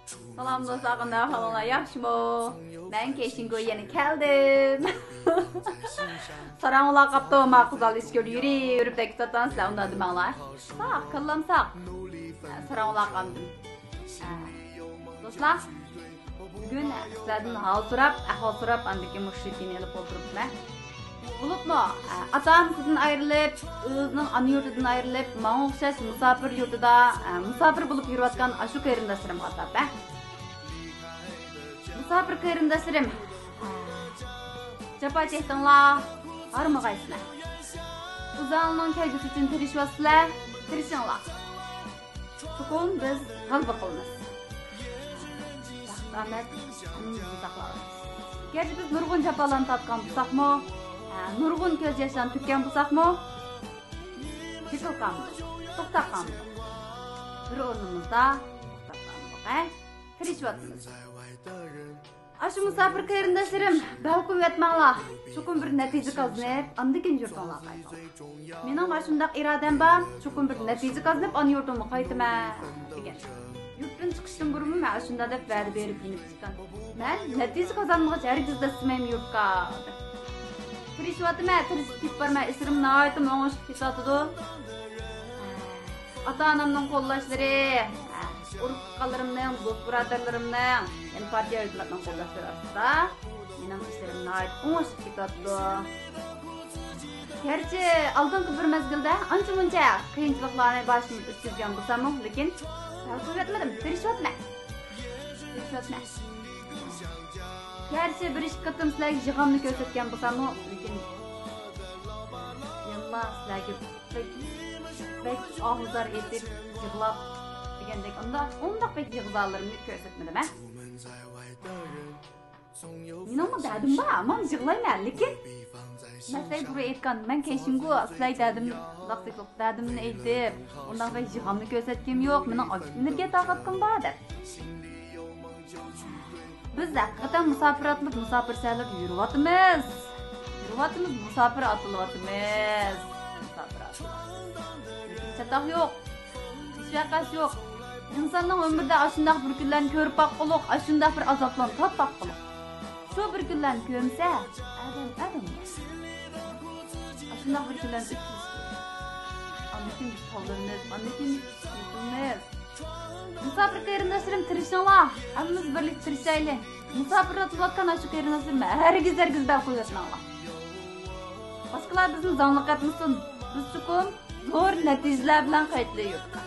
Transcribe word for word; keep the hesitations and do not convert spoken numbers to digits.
سالام دوستلار، قانداق ئەھۋالىڭلار، ياخشىمۇ؟ مەن كېيشىنگو يەنە كەلدىم. ساراڭ ئۇلاپ قاپتۇ، ما قىزال ئىچكىرى يۈرۈپ يۈرۈپ دەككە تاتان سىلەر ئۇنداق دېمەڭلار. ساق، كاللام ساق. ساراڭ ئۇلاپ قاپتىم. دوستلار، بۈگۈن سىلەردىن ھال سوراپ، ئەھۋال سوراپ، ئاندىن كېيىن مۇشۇ شېپىنى ئېلىپ ئولتۇرۇپمەن. بولۇپمۇ، ئاتا-ئانىسىدىن ئايرىلىپ، ئۆزىنىڭ ئانا يۇرتىدىن ئايرىلىپ، ماڭا ئوخشاش مۇساپىر يۇرتىدا، مۇساپىر بولۇپ يۈرۈۋاتقان ئاشۇ قېرىنداشلىرىمغا ئاتاپ، ھە؟ مۇساپىر قېرىنداشلىرىم، جاپا چەكتىڭلار، ھارمىغايسىلەر. ئۆزۈڭلارنىڭ كەلگۈسى ئۈچۈن تىرىشىۋاتىسىلەر، تىرىشىڭلار. چوقۇم بىز غەلىبە قىلىمىز. بەخت ئامەت ھەممىمىزنى ساقلاۋاتىدۇ. گەرچە بىز نۇرغۇن جاپالارنى تارتقان بولساقمۇ، ھە، نۇرغۇن كۆز ياشلارنى تۆككەن بولساقمۇ، يىقىلىپ قالمىدۇق، توختاپ قالمىدۇق. بىر ئورنىمىزدا توختاپ قالمىدۇق، ھە؟ تىرىشىۋاتىمىز. ئاشۇ مۇساپىر قېرىنداشلىرىم، بەل قويۇۋەتمەڭلار. چوقۇم بىر نەتىجە قازىنىپ، ئاندىن كېيىن يۇرتۇڭلارغا قايتىڭ. مېنىڭ ئاشۇنداق ئىرادەم بار، چوقۇم بىر نەتىجە قازىنىپ، ئانا يۇرتۇمغا قايتىمەن، دېگەن. يۇرتتىن چىقىشتىن بۇرۇنمۇ مەن ئاشۇنداق دەپ ۋەدە بېرىپ يېنىپ چىققان. مەن نەتىجە قازانمىغاچ ھەرگىز دەسسىمەيمەن يۇرتقا، دەپ. تىرىشىۋاتىمەن، تىرىشىپ كېتىپ بارىمەن، ئىشلىرىم ناھايىتى ئوڭۇشلۇق كېتىۋاتىدۇ. ئاتا-ئانامنىڭ قوللاشلىرى، ئۇرۇق-تۇغقانلىرىمنىڭ، دوست-بۇرادەرلىرىمنىڭ، يەنە پارتىيە ھۆكۈمەتنىڭ قوللاشلىرى ئاستىدا مېنىڭ ئىشلىرىم ناھايىتى ئوڭۇشلۇق كېتىۋاتىدۇ. گەرچە ئالدىنقى بىر مەزگىلدە ئانچە-مۇنچە قىيىنچىلىقلارنى باشىمدىن ئۆتكۈزگەن بولساممۇ، لېكىن بەل قويۇۋەتمىدىم، تىرىشىۋاتىمەن. تىرىشىۋاتىمەن. گەرچە بىر ئىككى قېتىم سىلەرگە يىغامنى كۆرسەتكەن بولساممۇ، لېكىن يەنىلا سىلەرگە بەك، بەك ئاھۇزار ئېتىپ، يىغلاپ دېگەندەك، ئۇنداق، ئۇنداق بەك يىغىزارلىرىمنى كۆرسەتمىدىم، ھە؟ مېنىڭمۇ دەردىم بار، مانا يىغلايمەن، لېكىن مەن سىلەرگە بۇرۇن ئېيتقان، مەن كېيشىنگو، سىلەرگە دەردىم، لاقسىقلىق دەردىمنى ئېيتىپ، ئۇنداق بەك يىغامنى كۆرسەتكىنىم يوق، مېنىڭ ئاشۇ ئېنېرگىيە تاقەتلىرىم بار، دەپ. بىز ھەقىقەتەن مۇساپىراتلىق، مۇساپىر سەھەرلىك يۈرۈۋاتىمىز. يۈرۈۋاتىمىز، مۇساپىر ئاتىلىۋاتىمىز. مۇساپىر ئاتىلىۋاتىمىز. لېكىن چاتاق يوق. ھېچ ۋەقەسى يوق. ئىنساننىڭ ئۆمرىدە ئاشۇنداق بىر كۈنلەرنى كۆرۈپ باققۇلۇق، ئاشۇنداق بىر ئازابلارنى تارتىپ باققۇلۇق. شۇ بىر كۈنلەرنى كۆرمىسە، ئادەم، ئادەم. ئاشۇنداق بىر كۈنلەرنى ئۆتكۈزۈش كېرەك. ئاندىن كېيىن بىز تاۋلىنىمىز، ئاندىن كېيىن بىز يېقىلىمىز. مۇساپىر قېرىنداشلىرىم، تىرىشىڭلار. ھەممىمىز بىرلىكتە تىرىشايلى. مۇساپىراتلىۋاتقان ئاشۇ قېرىنداشلىرىم، ھەرگىز، ھەرگىز بەل قويۇۋەتمەڭلار. باشقىلار بىزنى زاڭلىق ئەتمىسۇن. بىز چوقۇم زور نەتىجىلەر بىلەن قايتىلى يۇرتقا.